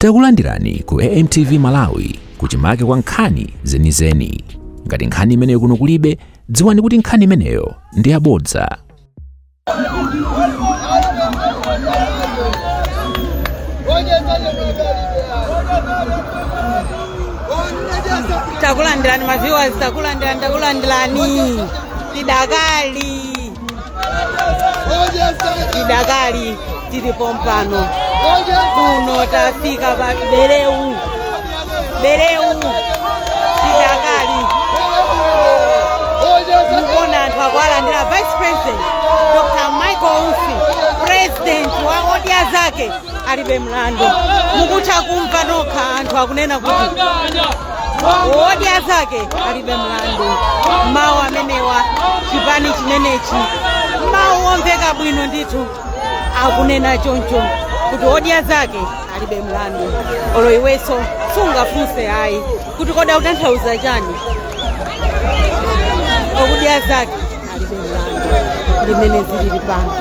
Takulandirani ku AMTV Malawi, kuchimake kwa nkhani zenizeni. Ngati nkhani imeneyo kuno kulibe, dziwani kuti nkhani imeneyo ndi yabodza. Takulandirani ma viewers, takulandirani, takulandirani. Tidakali tilipo mpano kuno, tafika pa Bereu, Bereu tidakali. Mukuona anthu akuwalandira Vice President Dr Michael Usi, president wa Odya Zake Alibe Mlandu. Mukutha kumva nokha anthu akunena kuti Odya Zake Alibe Mlandu. Mawu amenewa, chipani chimenechi, mawu omveka bwino ndithu, akunena choncho kuti Odya Zake Alibe Mlandu. Olo iwenso sungafunse ayi kuti kodi akutanthauza chani Odya Zake Alibe Mlandu. Limene zilili pano,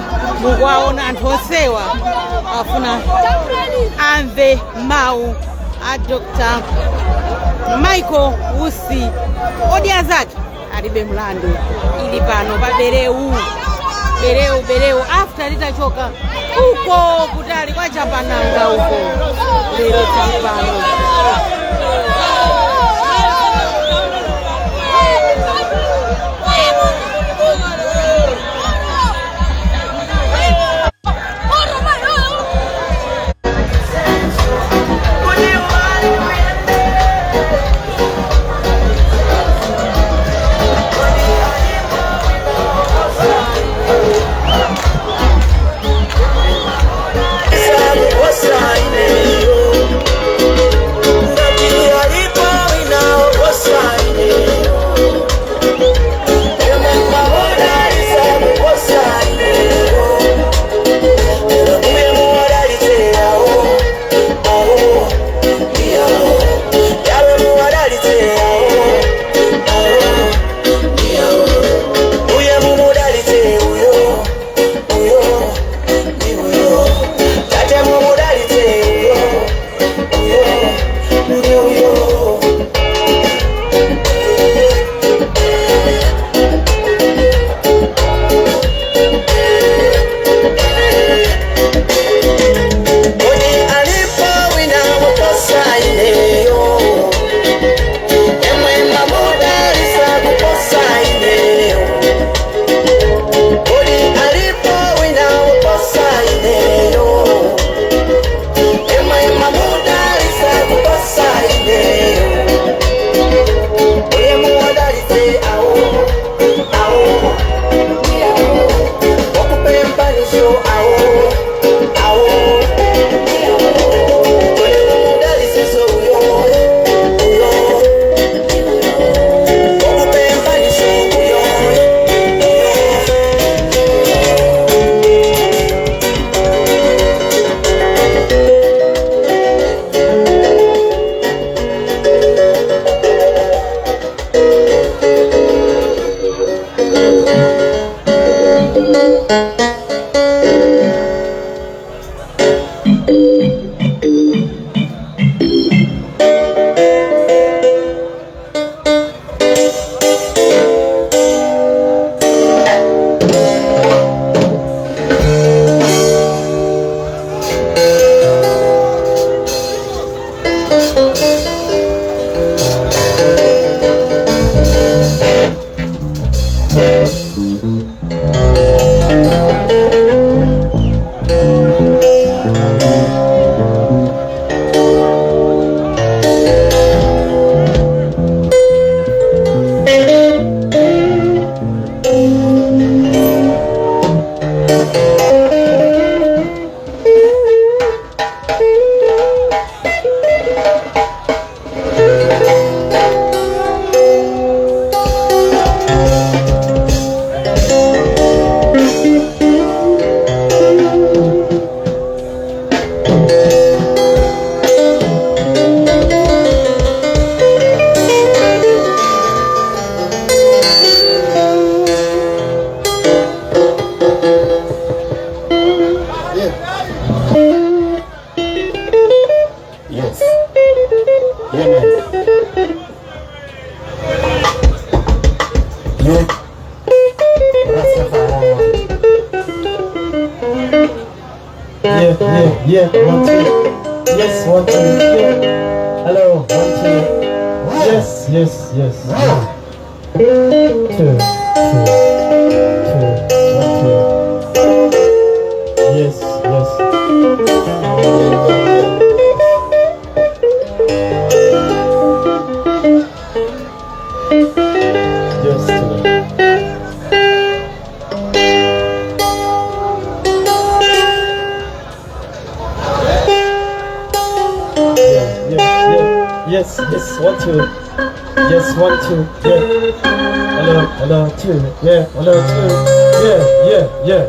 mukuwaona anthu onsewa afuna amve mawu a Dr Michael Usi, Odya Zake Alibe Mlandu. Ili pano pa Bereu, Bereu, Bereu, after litachoka uko kutali kwa Chapananga uko, lero tili pano. Yeah, one, two. Yes, one, two. Yeah. Hello, one, two. Yes, yes, yes. Yeah. Two, two, two, one, two. Yes, yes. Yeah, yeah, yeah. Yes, two. Yeah, yeah, yeah. Yes, yes, one, two. Yes, one, two. Yeah. Hello, hello, two. Yeah, hello, two. Yeah, yeah, yeah.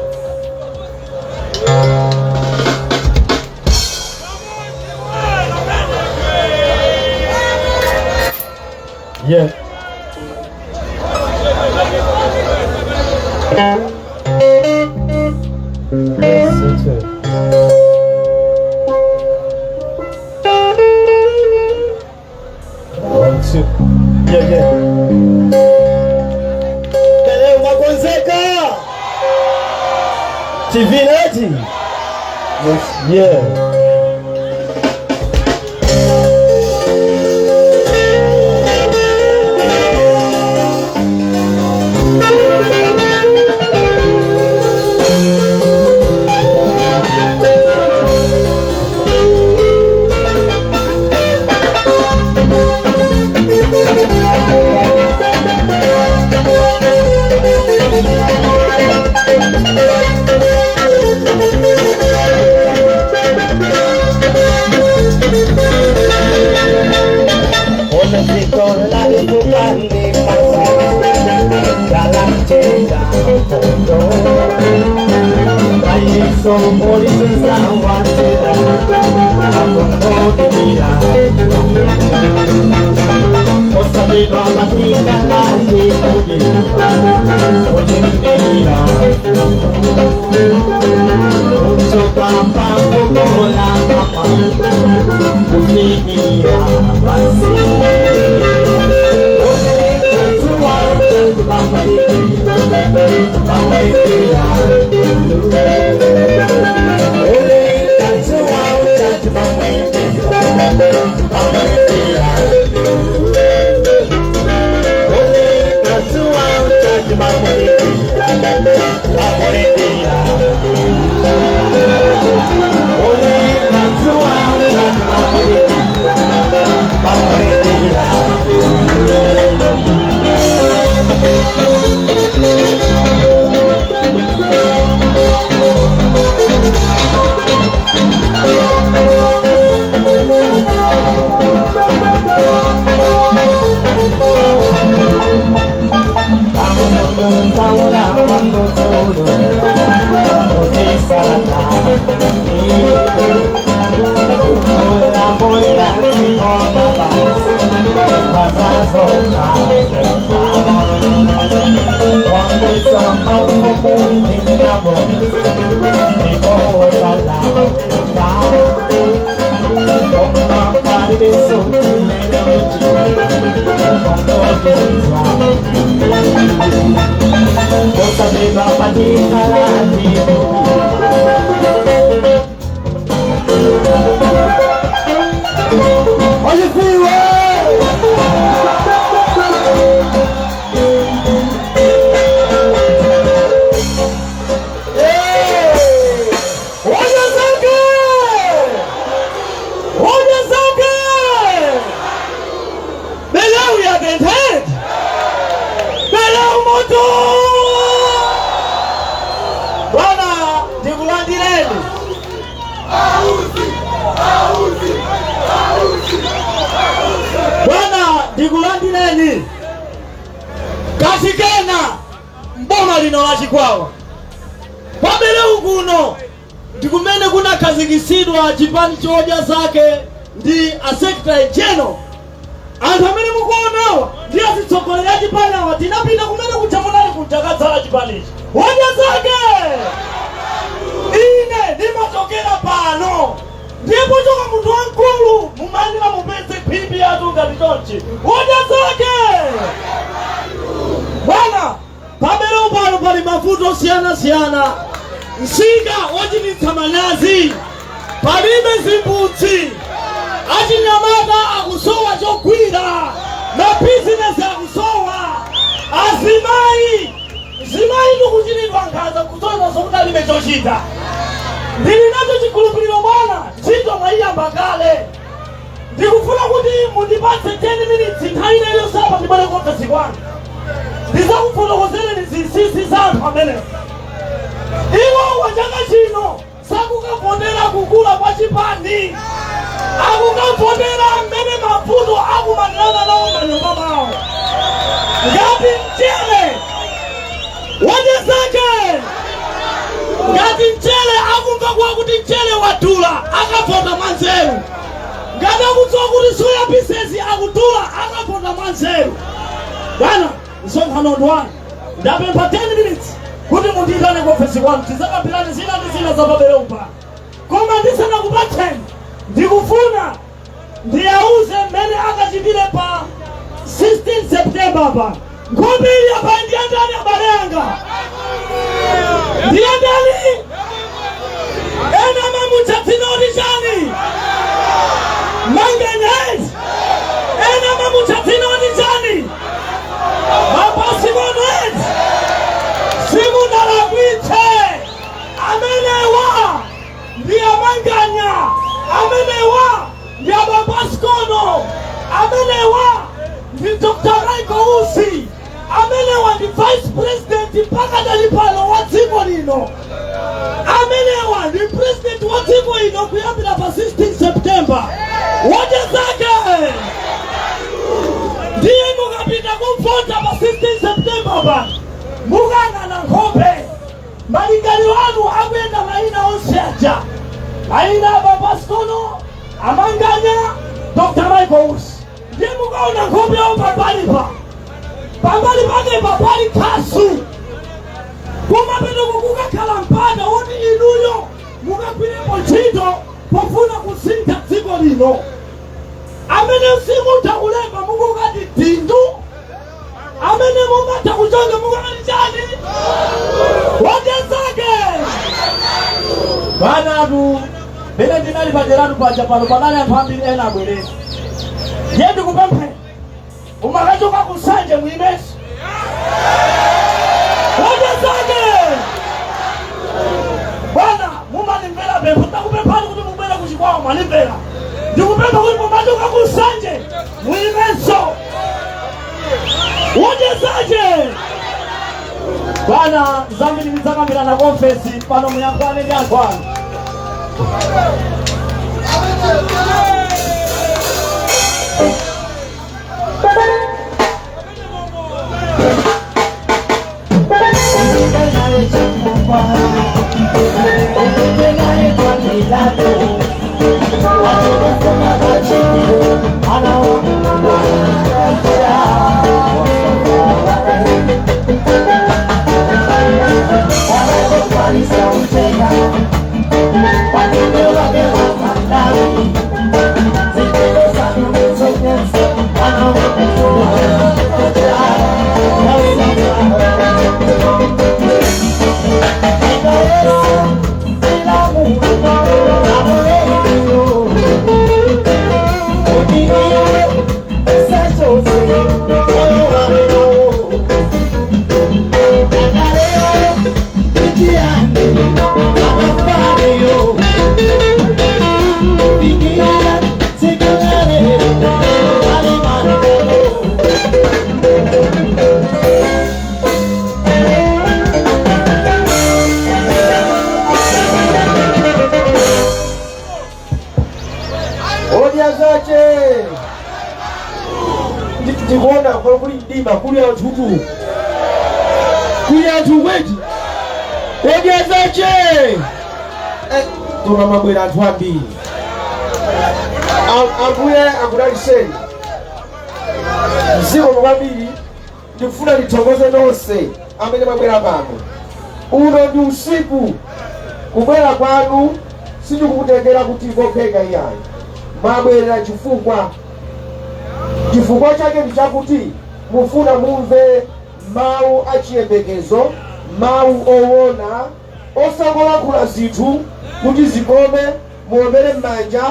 Yeah. Yes, one, two. One, two. Yeah, yeah. Leo mwakonzeka TV neti. Yes, yeah. Odya Zake! Odya Zake! Malawi atenthe! Malawi moto! Bwana, ndikulandireni. Bwana, ndikulandireni. Kachikena mboma lino la Chikwawa. Pamene kuno ndikumene kunakhazikitsidwa chipani cha Odya Zake ndi a secretary general. Anthu amene mukuonawa ndi azitsogoleri a chipani awa, tinapita kumene kuja munali kuja kadzala chipanichi. Odya Zake! Ine ndimachokera pano, ndipo choka munthu wamkulu mumayenera mupeze phimbi yathu ngati chonchi. Odya Zake! Bwana, pamene pano pali mavuto osiyanasiyana, msika wochititsa manyazi. Palibe zimbudzi. Achinyamata akusowa chogwira, mabizinesi akusowa, azimayi zimayi tikuchitidwa nkhanza kuzoza zokuti alibe chochita. Ndili nacho chikhulupiriro bwana, ntchito mwayiyamba kale. Ndikufuna kuti mundipatse 10 minutes nthawi ina iliyonse apa ndibwere ku ofesi kwanu, ndizakufotokozereni zinsinsi za anthu amenewo. Iwowa chaka chino sakukavotera kukula kwa chipani, akukavotera mmene mavuto akumanirana nawo manyumba mwawo. Ngati mchere Odya Zake, ngati mchere akumva kuwa kuti mchere wadula, akavota mwanzeru. Ngati akudziwa kuti soya pieces akudula, akavota mwanzeru. Bwana, msonkhano ndi wanu. Ndapempha 10 minutes kuti mundiyitane ku ofesi kwanu, tizakambirane zina ndi zina za pa Bereu pano. Koma ndisanakupatseni, ndikufuna ndiyauze mmene akachitire pa 16 September pa. Nkhope ili apa ndiye ndani, abale anga? Ndiye ndani? Ena mamutcha dzina oti chani? Manganya. Ena mamutcha dzina oti chani? Mapasimono. Simunalakwitse, amenewa ndi amanganya, amenewa ndi ababaskono, amenewa ndi Dr Michael Usi, amenewa ndi vice president pakadali pano wa dziko lino, amenewa ndi president wa dziko lino kuyambira pa 16 September. Odya Zake. Ndiye mukapita kuvota pa 16 September pa, mukang'ana nkhope, malingaliro anu akuyenda mayina onse aja, mayina ababaskono, amanganya, Dr Michael Usi. Ndiye mukaona nkhope yawo pambalipa, pambali pake pali khasu, kumapetoko kukakhala mpata woti inuyo mukagwirepo ntchito pofuna kusintha dziko lino. Amene simutha kulemba mukukati dindu, amene mumatha kuchonga mukakati chani? Odya Zake. Bwanatu, pene ndinali pajeratu paja pano panali anthu ambiri, ena abwerera. Ndiye ndikupempheni, mumakachoka kusanje muimenso. Odya Zake. Bwana, mumanimvera pempho, ndakupemphani kuti mubwere kuchikwawa, mwanimvera. Ndikupempha kuti mumachoka kusanje muimenso. Odya Zake. Bwana, zambiri ndidzakambirana ku ofesi pano, muyankhulane ndi anthu anu. Odya Zake. Ndikuona kwa kuli mdima, kuli anthutu, kuli anthu kweti. Odya Zache. Koma mwabwera anthu ambiri. Ambuye akudaliseni. Zikomo kwambiri. Ndikufuna ndithokoze nonse amene mwabwera pano. Uno ndi usiku, kubwera kwanu sindikukutengera kuti kopheka iyayi. Mwabwera chifukwa chake ndi chakuti mufuna mumve mawu achiyembekezo, mawu owona, osangolankhula zinthu kuti zikome. Muombere m'manja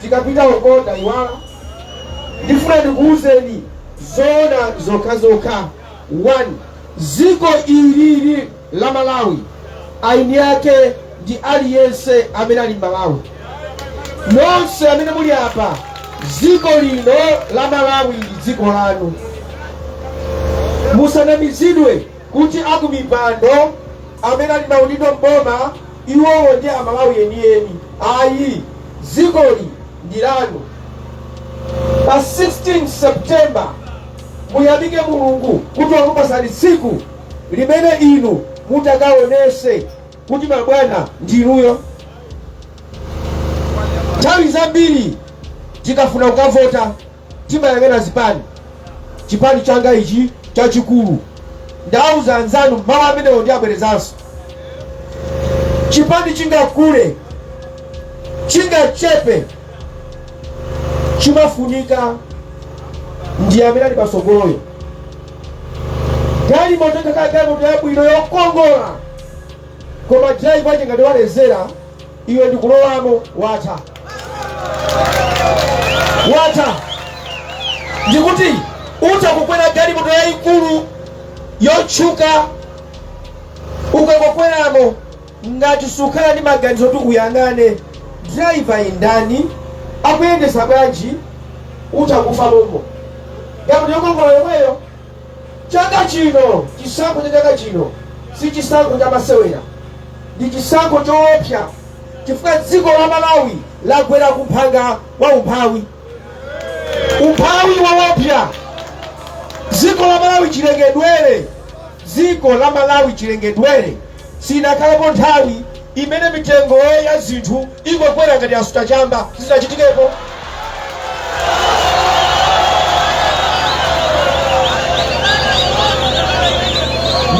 tikapita uko tayiwala. Ndifuna ndikuwuzeni zoona zokhazokha. 1, dziko ilili la Malawi aini ake ndi aliyense amene ali Malawi. Nonse amene muli apa, dziko lino la Malawi ndi dziko lanu. Musanamizidwe kuti akumipando, amene ali maudindo mboma, iwowo ndi Amalawi enieni. Ayi, dzikoli ndi lanu. Pa 16 September muyamike Mulungu kuti wakupasani tsiku limene inu mutakaonese kuti mabwana ndinuyo. Nthawi zambiri tikafuna kukavota timayang'ana zipani. Chipani changa ichi chachikulu. Ndauza anzanu mawu amenewo, ndi abwerezanso: chipani chingakule, chingachepe, chimafunika ndi amene ali pasogoloyo. Galimoto ikakhala galimoto yabwino yokongola, koma driver ache ngati walezera, iwe ndikulowamo, watha, watha. Ndikuti utha kukwera galimoto yayikulu yotchuka, ukangokweramo, ngati sukhala ndi maganizo kuti uyang'ane driver indani, akuyendesa bwanji, utha kufa mommo, galimoto yokongola yomweyo. Chaka chino, chisankho cha chaka chino si chisankho cha masewera, ndi chisankho choopsa, chifukwa dziko la Malawi lagwera kumphanga wa umphawi, umphawi woopsa. Dziko la Malawi chilengedwere, dziko la Malawi chilengedwere sinakhalepo nthawi imene mitengo ya zinthu ikokwera ngati asuta chamba. Sizinachitikepo.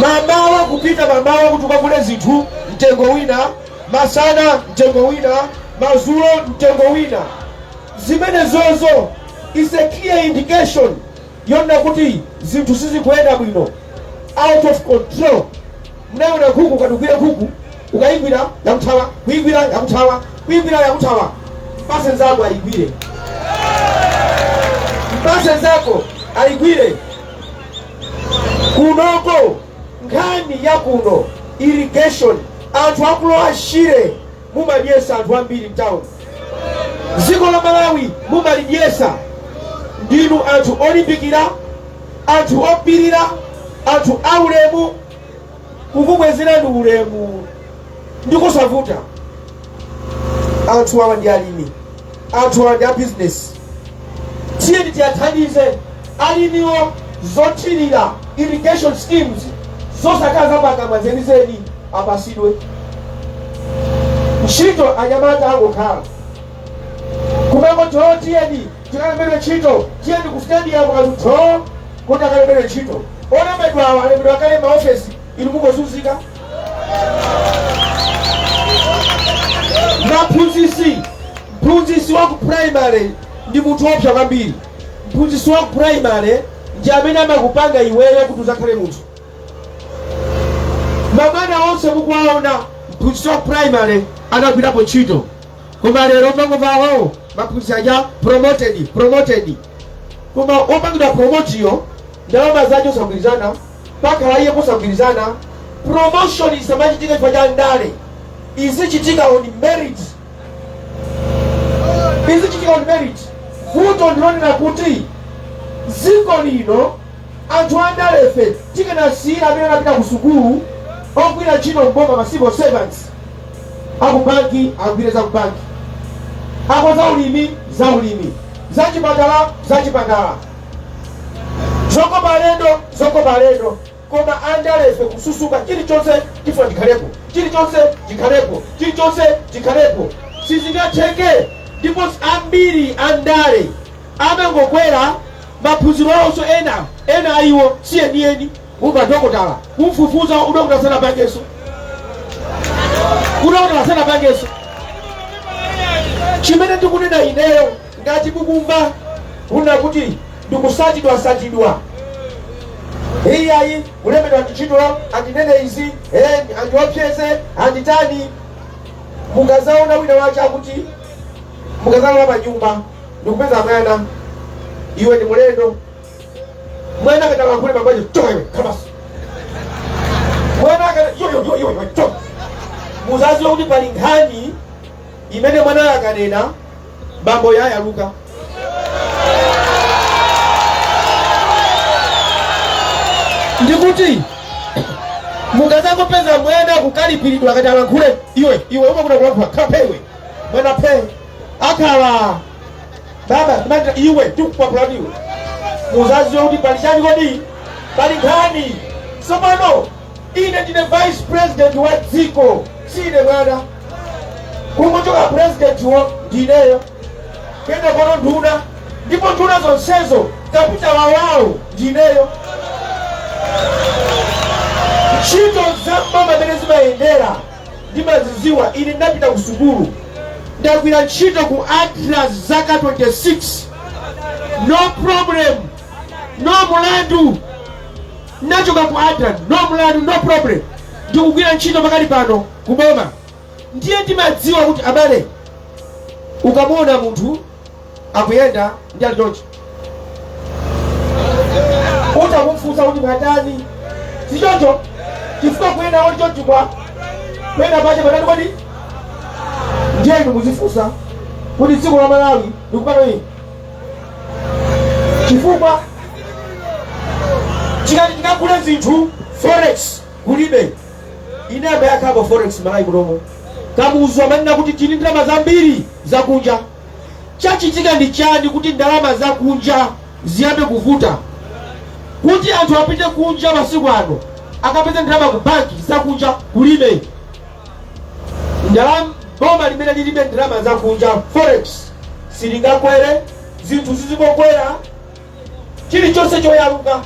Mamawa kupita mamawa kuti ukagule zinthu, mtengo wina; masana, mtengo wina; madzulo, mtengo wina. Zimene zozo is a clear indication yonena kuti zinthu sizikuyenda bwino, out of control. Mnaona nkhuku, ukati nkhuku, ukayigwira yakuthawa, kuyigwira yakuthawa, kuyigwira yakuthawa. Mpase nzako ayigwire, mpase nzako ayigwire. Kunoko nkhani ya kuno, irrigation, anthu akulowa Shire. Mumadyesa anthu ambiri mtown. Dziko la Malawi mumalidyesa. Ndinu anthu olimbikira, anthu opirira, anthu aulemu. Kukubwezerani ulemu ndikosavuta. Anthu awa ndi alimi, anthu awa ndi a business. Tiyeni tiyathandize alimiwo zothirira, irrigation schemes zosakhala zapakamwa, zenizeni apasidwe. Ntchito, anyamata angokhala kumangoti, "Oh, tiyeni tikalembedwe ntchito, tiyeni ku stadium." Anthu tho kuti akalembedwe ntchito, olembedwa awo alembedwa kale maofesi, inu mungozunzika. Maphunzisi, mphunzisi wa ku primary ndi munthu wopsa kwambiri. Mphunzisi wa ku primary ndi amene amakupanga iweyo kuti uzakhale munthu. Mabwana onse mukuwaona, mphunzisi wa ku primary anagwirapo ntchito. Koma lero mangomvawo maphunzisi aja promoted, promoted, koma opangidwa promote yo ndalama zake osagwirizana, pakhala iye posagwirizana. Promotion isamachitika chifukwa cha ndale, izichitika on merit, izichitika on merit. Vuto ndilonena kuti dziko lino anthu andalefe tikanasiyira amene anapita ku sukulu, ogwira ntchito mboma, ma civil servants akubanki agwire za kubanki, ako za ulimi za ulimi, za chipatala za chipatala, zokopa alendo zokopa alendo. Koma andalefe kususuka, chilichonse chifuna chikhalepo, chilichonse chikhalepo, chilichonse chikhalepo. Sizingatheke. Ndipo ambiri andale amangokwera maphunziro awonso, ena ena ayiwo si enieni. Umadokotala kumfufuza, udokotala sanapangenso, udokotala sanapangenso. Chimene ndikunena ineyo, ngati mukumva kuna kuti ndikusatidwa satidwa, iyayi, kulembedwa ntchito, andinene izi, andiopseze, anditani, mukazaona wina wache akuti Mukazalowa pa nyumba ndikupeza mwana, iwe ndi mulendo, mwana akati alankhule, bambo aja, "Choka iwe, khala pansi." Mwana akati, "Yo yo yo yo yo, choka," muzaziwa kuti pali nkhani imene mwana akanena bambo yayaluka. Ndikuti mukazangopeza mwana kukalipiridwa, akati alankhule, "Iwe, iwe, umakuda kulankhula, khala phe iwe." Mwana phe akhala, "Baba, ndimati iwe tikukwapulani iwe," muzaziwa kuti pali chani kodi? Pali nkhani. Tsopano ine ndine vice president wa dziko, sine mwana. Kungochoka president wo, ndineyo kuyenda kono nduna, ndipo nduna zonsezo kapitala wawo ndineyo. Ntchito za mboma zimene zimayendera ndimaziziwa. Ine ndinapita ku sukulu, ndagwira ntchito ku ADRA zaka 26, no problem, no mulandu. Nachoka ku ADRA, no mulandu, no problem. Ndikugwira ntchito pakali pano kuboma. Ndiye ndimadziwa kuti abale, ukamuona munthu akuyenda ndi ali chonchi, utakumfunsa kuti mwatani, sichoncho? Chifukwa kuyenda oli chonchi kwa kuyenda pache patani kodi? Ndiye inu muzifunsa kuti dziko la Malawi likupano iyi, chifukwa chikati tikagule zinthu, forex kulibe. Inayamba yakhapo forex Malawi kunomo? Kamuzu amanena kuti tili ndalama zambiri zakunja. Chachitika ndi chani kuti ndalama zakunja ziyambe kuvuta, kuti anthu apite kunja masiku ano akapeze ndalama ku banki zakunja? Kulibe ndalama. Boma limene lilibe ndalama zakunja, forex, silingakwere. Zinthu zizikokwera, chilichonse choyaluka.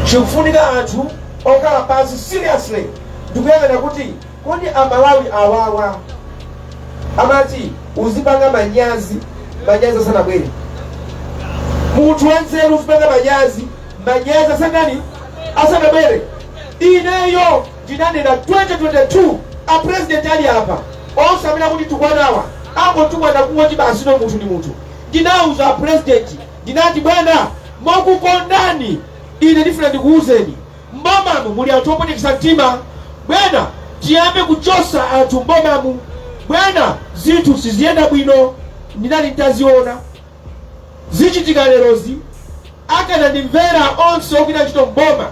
Chikufunika anthu okhala pansi seriously ndikuyang'ana kuti kodi Amalawi awawa amati uzipanga manyazi, manyazi asanabwere. Munthu wanzeru uzipanga manyazi, manyazi asanani? Asanabwere. Ineyo ndinanena 2022, a president ali apa, onse amene akuti tukwanawa angotukwana kungoti basi, no, munthu ndi munthu. Ndinauza a president, ndinati, "Bwana, mokukondani ine ndifuna ndikuwuzeni, mbomamu muli anthu opwetekesa mtima. Bwana, tiyambe kuchosa anthu mbomamu. Bwana, zinthu siziyenda bwino." Ndinali ntaziona zichitika lerozi. Akanandimvera onse ogwira ntchito mboma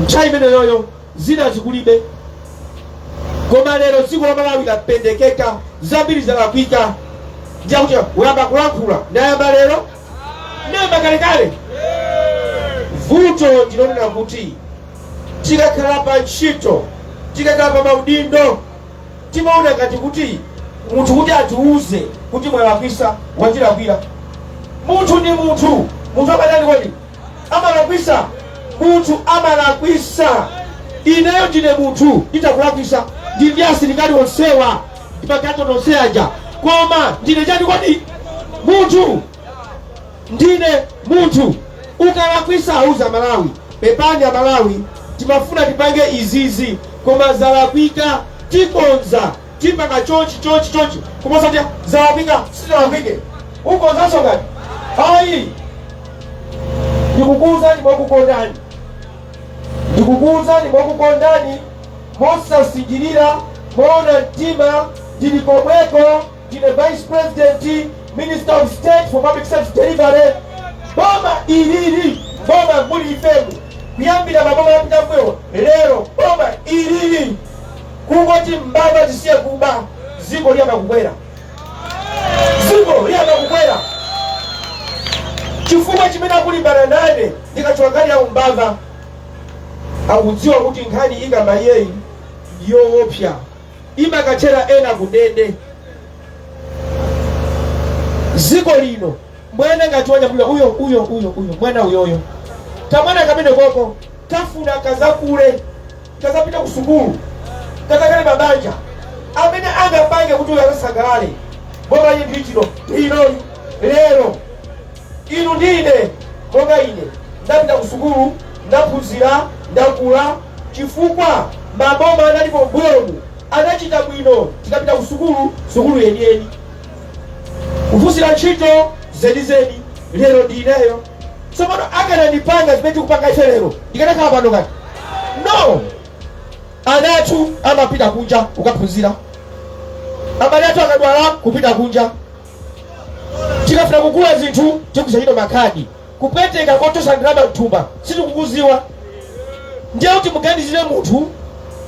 nthawi imeneyoyo, zina zikulibe. Koma lero dziko la Malawi lapendekeka, zambiri zalakwika. Ndiyakuti uyamba kulankhula, ndayamba lero? Ndayamba kalekale. Vuto ndilonena kuti tikakhala pa ntchito, tikakhala pa maudindo, timaona ngati kuti munthu kuti atiuze kuti mwalakwisa, watilakwira. Munthu ndi munthu. Munthu amatani kodi? Amalakwisa. Munthu amalakwisa. Ineyo ndine munthu, nditakulakwisa, ndili ndi asilikali onsewa ndi magalimoto onse aja, koma ndine chani kodi? Munthu. Ndine munthu. Ukalakwisa, auza Malawi, "Pepani Amalawi, timafuna tipange izizi koma zalakwika, tikonza, tipanga chonchi, chonchi, chonchi." Koma osati zalakwika, sizalakwike, ukonzanso ngati ayi. Ndikukuwuzani mokukondani, ndikukuwuzani mokukondani, mosasinjirira, moona mtima, ndili komweko, ndine vice president, minister of state for public service delivery. Boma ilili, boma muli ifemu, kuyambira maboma apita mbuyo, lero boma ilili, kungoti mbava zisiye kuba, dziko liyamba kukwera, dziko liyamba kukwera. Chifukwa chimene akulimbana nane ndikatchula nkhani ya umbava, akudziwa kuti nkhani ikamba iyeyi ndiyoopsa, imakatchera ena kundende. Dziko lino, mwana ngati wanyamulira uyo, uyo, uyo, uyo mwana uyoyo, kamwana kamene koko kafuna kazakule, kazapita ku sukulu, kazakhale mabanja amene angapange kuti uyo azasangalale. Boma ili chino linoli lero, inu ndine, monga ine ndapita ku sukulu, ndaphunzira, ndakula, chifukwa maboma analipo mbuyomu anachita bwino. Tikapita ku sukulu, sukulu yeniyeni. Kufunsira ntchito zenizeni lero ndi ineyo. Tsopano akanandipanga zimene tikupanga ife lero, ndikanakhala pano kati? No. Ana athu amapita kunja kukaphunzira, abale athu akadwala kupita kunja, tikafuna kugula zinthu tigwiritsa ntchito makhadi. Kupweteka kotosa ndalama mthumba sitikukuziwa. Ndiye kuti muganizire munthu,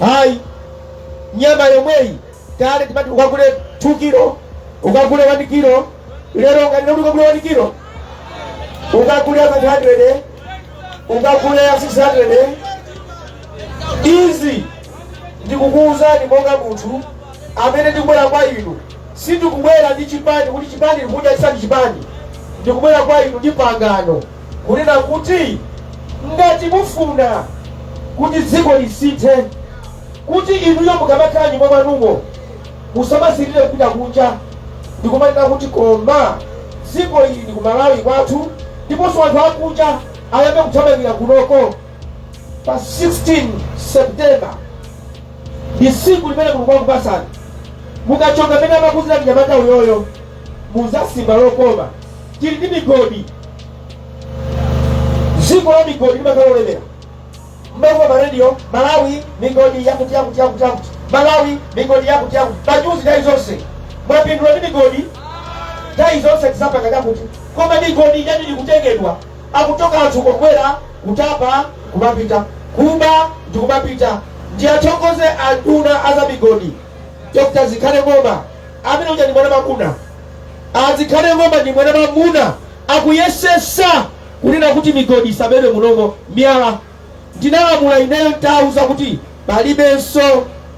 hayi, nyama yomweyi kale timati ukagule 2 kilo, ukagule 1 kilo. Lero nganena kuti ukagule 1 kilo, ukagule 500, ukagule 600. Izi ndikukuwuzani monga munthu amene ndikubwera kwa inu. Sindikubwera ndi chipani kuti chipani ndikudya chisani chipani. Ndikubwera kwa inu ndi pangano kunena kuti ngati mufuna kuti dziko lisinthe, kuti inuyo mukamakhala nyumba mwanumo musamasirire kupita kunja ndikumanena kuti koma dziko ili ndi ku Malawi kwathu, ndiponso anthu akunja ayambe kuthamangira kunoko. Pa 16 September ndi tsiku limene Mulungu wakupasani. Mukachoka pamene amakuzira mnyamata uyoyo, muzasimba lokoma. Tili ndi migodi. Dziko la migodi limakhala lolemera. Mmakumva pa radio, Malawi migodi yakuti yakuti yakuti yakuti, Malawi migodi yakuti yakuti, panyuzi nthawi zonse. Mwapindula ndi migodi? Nthawi zonse tizapanga chakuti, koma migodi ijati ikutengedwa, akuchoka anthu kokwera kutapa kumapita kuba ndikumapita. Ndiyathokoze anduna aza migodi, Dr Zikhale Ng'oma, amene uja ndi mwana mamuna. Azikhale Ng'oma ndi mwana mamuna, akuyesesa kunena kuti migodi isabedwe munomo. Miyala ndinalamula ineyo, ntauza kuti palibenso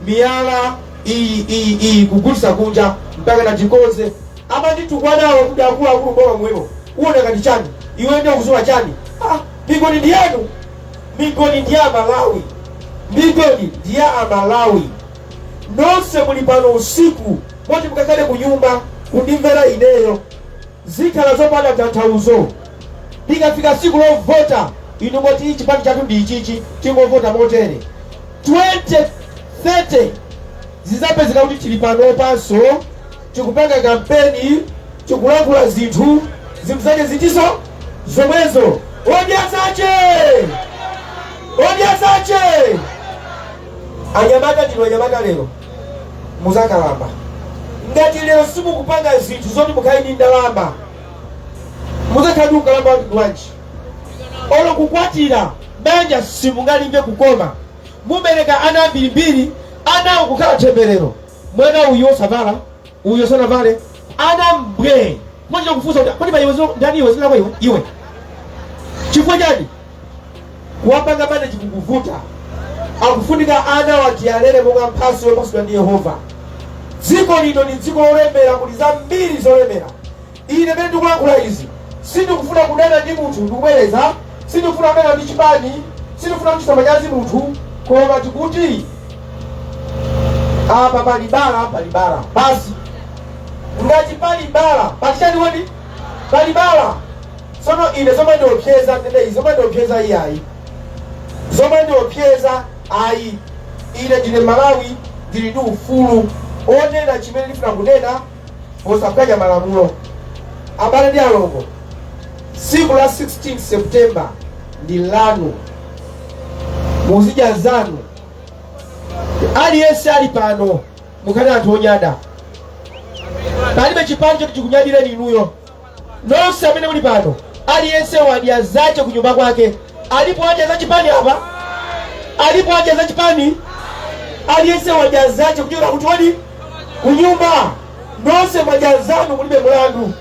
miyala iyi iyi iyi kugulisa kunja mpaka natikonze. Amanditukwanawo kuti akuluakulu boma mwemo uona ngati chani, iwe ndiye ukuziwa chani? Ah, migodi ndi yanu, migodi ndi ya Malawi, migodi ndi ya Amalawi. Nonse muli pano usiku, moti mukakhale ku nyumba kundimvera ineyo, zikhala zopanda tanthauzo. Likafika tsiku lovota, inu ngoti chipani chathu ndi ichichi, tingovota motere. 2030 zizapezeka kuti tili panopanso tikupanga kampeni, tikulankhula zinthu zinthu zake zitiso zomwezo. Odya zache, odya zache. Anyamata, ndinu anyamata lero, muzakalamba. Ngati lero simukupanga zinthu zoti mukhale ndi ndalama, muzakhala ndi ukalamba wati bwanji? Olo kukwatira banja simungalimbe kukoma. Mubereka ana ambirimbiri, anawo kukhala temberero. Mwana uyu osavala, uyu osanavale, ana mbwe. Mwachita kufunsa kuti kodi pa iwe ndani iwe zinako iwe iwe, chifukwa chani kuwapanga banja chikukuvuta? Akufunika ana watiyalere monga mphatso yopatsidwa ndi Yehova. Dziko lino ndi dziko lolemera, muli zambiri zolemera. Ine mene ndikulankhula izi sindikufuna kudana ndi munthu, ndikubwereza, sindikufuna kudana ndi chipani, sindikufuna kuchita manyazi munthu, koma tikuti apa pali bala, pali bala basi. Ngati pali bala, pali chani kodi? Pali bala. Tsono ine zomwe ndiopseza ndine izi, zomwe ndiopseza iyayi, zomwe ndiopseza ayi. Ine ndine Malawi, ndili ndi ufulu onena chimene ndifuna kunena posaphwanya malamulo. Abale ndi alongo, tsiku la 16 September ndi lanu, muzidya zanu. Aliyense ali pano, mukhale anthu onyada. Palibe chipani choti chikunyadireni inuyo. Nonse amene muli pano, aliyense wadya zache kunyumba kwake. Alipo wadya za chipani apa? Alipo wadya za chipani? Aliyense wadya zache kuchokera kuti wadi kunyumba. Nonse mwadya zanu, mulibe mulandu.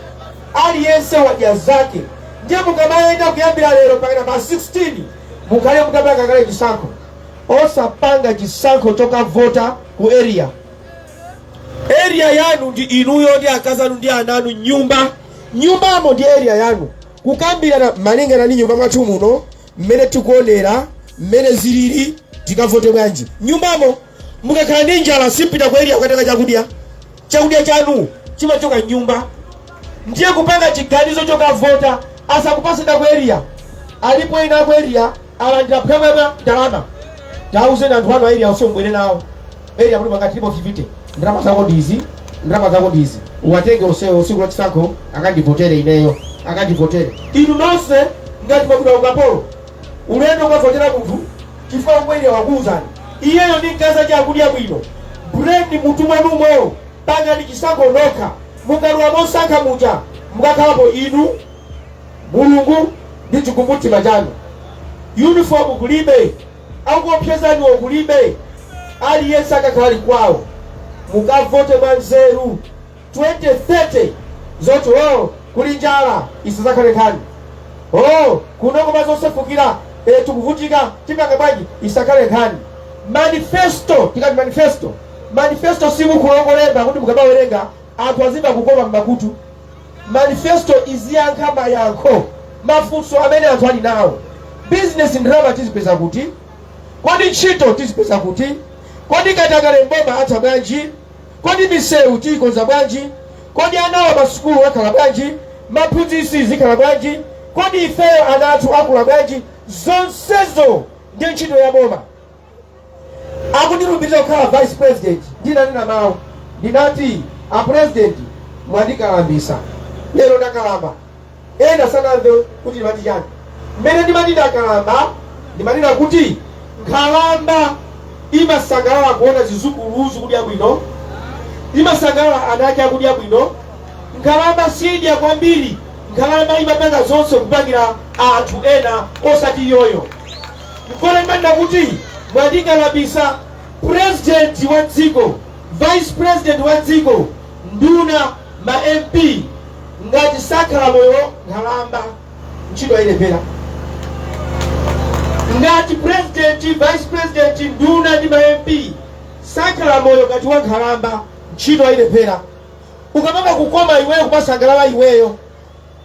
Aliyense wadya zake. Ndiye mukamayenda kuyambira lero mpaka pa 16, mukhale mutapanga kale chisankho. Osapanga chisankho chokavota ku area. Area yanu ndi inuyo ndi akazi anu ndi ana anu nyumba. Nyumbamo ndi area yanu, kukambirana malingana ndi nyumba mwathu muno mmene tikuonera mmene zilili, tikavote bwanji nyumbamo. Mukakhala ndi njala simpita ku area kukatenga chakudya. Chakudya chanu chimachoka nyumba. Ndiye kupanga chiganizo chokavota asakupasenda ku area. Alipo ena ku area alandira phwemwemwe ndalama. Tauzeni anthu anu a area onse mubwere nawo area kuti panga tilipo 50, ndalama zako ndizi, ndalama zako ndizi. Uwatenge onsewo tsiku la chisankho akandivotere ineyo, akandivotere. Inu nonse ngati mwagwidwa ukapolo, ulendo ukavotera munthu chifukwa kumwene wakuwuzani iyeyo ndi mkazi ake akudya bwino, brain mutu mwanumo, pangani chisankho nokha. Mukalowa mosankha muja, mukakhalapo inu, Mulungu ndi chikumbumtima chanu. Uniform kulibe, akuopsezaniwo kulibe, aliyense akakhala ali kwawo. Mukavote mwanzeru. 2030 zoti o kuli njala isazakhale nkhani, o kuno koma zosefukira, tikuvutika, tipanga bwanji, isakhale nkhani. Manifesto, tikati manifesto, manifesto si buku longolemba kuti mukamawerenga anthu azimva kukoma mmakutu. Manifesto iziyankha mayankho mafunso amene anthu ali nawo. Bizinesi, ndalama tizipeza kuti? Kodi ntchito tizipeza kuti? Kodi katangale mboma atha bwanji? Kodi misewu tiyikonza bwanji? Kodi anawa masukulu akhala bwanji? Maphunzitsi zikhala bwanji? Kodi ifeyo ana athu akula bwanji? Zonsezo ndi ntchito ya boma. Akundilumbiritsa kukhala vice president, ndinanena mawu, ndinati, "A president, mwandikalambisa, lero ndakalamba." Ena sanamve kuti ndimati chani. Mmene ndimati ndakalamba, ndimanena kuti nkhalamba imasangalala kuona zidzukulu zikudya bwino, imasangalala ana ake akudya bwino. Nkhalamba sidya kwambiri, nkhalamba imapanga zonse kupangira anthu ena osati iyoyo. Nkona ndimanena kuti mwandikalambisa. President wa dziko, vice president wa dziko, nduna, ma MP, ngati sakhala moyo nkhalamba, ntchito ayilephera. Ngati president, vice president, nduna ndi ma MP sakhala moyo ngati wa nkhalamba, ntchito ayilephera. Ukamama kukoma iweyo, kumasangalala iweyo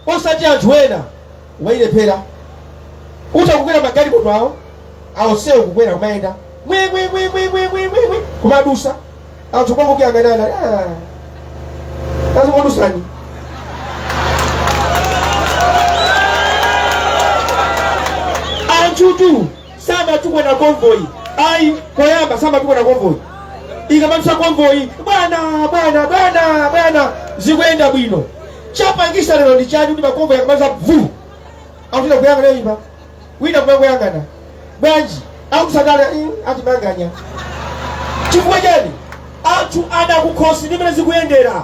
osati anthu ena, wayilephera. Utha kukwera magalimoto awo awonsewo, kukwera kumayenda mwi mwi mwi mwi mwi mwi mwi mwi, kumadusa, anthu kwangokuyang'anana, azingodusani. Anthutu samatukwana convoy ayi. Koyamba samatukwana convoy. Ikamadusa convoy, "Bwana, bwana, bwana, bwana," zikuyenda bwino. Chapangisa lero ndi chani kuti ma convoy akamadusa vu, anthu kuyang'ana imba, wina kumangoyang'ana bwanji, akusadala atimanganya? Chifukwa chani? Anthu adakukhosi ndi mene zikuyendera.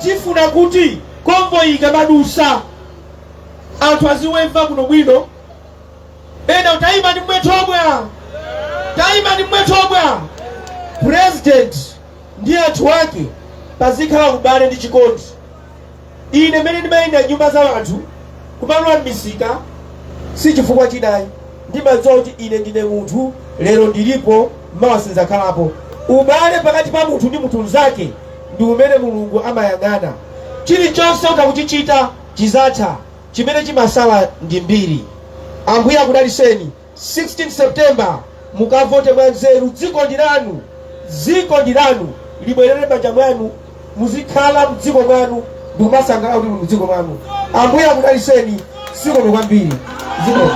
Tifuna kuti convoy ikamadusa anthu aziwemva kuno bwino. Ena tayima ndi mmwethobwa, tayima ndi mmwethobwa. President ndi anthu ake pazikhala ubale ndi chikondi. Ine mmene ndimayenda nyumba za anthu, kumalowa m'misika, si chifukwa chinayi. Ndimadziwa kuti ine ndine munthu, lero ndilipo, mawa sinzakhalapo. Ubale pakati pa munthu ndi munthu mnzake ndi umene Mulungu amayang'ana. Chilichonse utakuchichita chizatha, chimene chimasala ndi mbiri. Ambuye akudaliseni. 16 September mukavote mwanzeru. Dziko ndi lanu, dziko ndi lanu, libwerere m'manja mwanu, muzikhala mdziko mwanu ndikumasangalala kuti muli mdziko mwanu. Ambuye akudaliseni. Zikomo kwambiri, zikomo.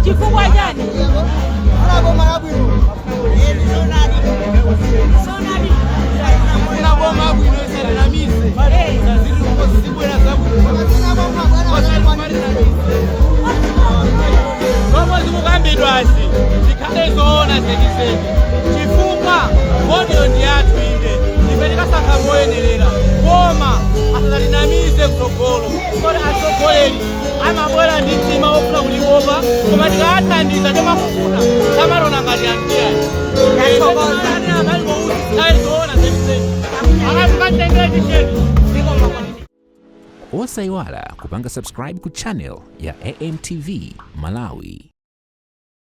Chifukwa chani? Boma bwino. Sonali. Kuna boma bwino, isatinamize. Zibwera zabwino. Zomwe zikukambidwazi zikhale zoona zenizeni, chifukwa votiyo ndi yathu. Inde, ife tikasankha moyenerera, koma asazatinamize kutsogolo, kodi atsogoleri amabwera ndi mtima wofuna kutikopa, koma tikathandiza chomakufuna samatona ngati anthu. Ndathokoza. Zikhale zoona zenizeni, akatitengere tisheti. Osayiwala kupanga subscribe ku channel ya AMTV Malawi.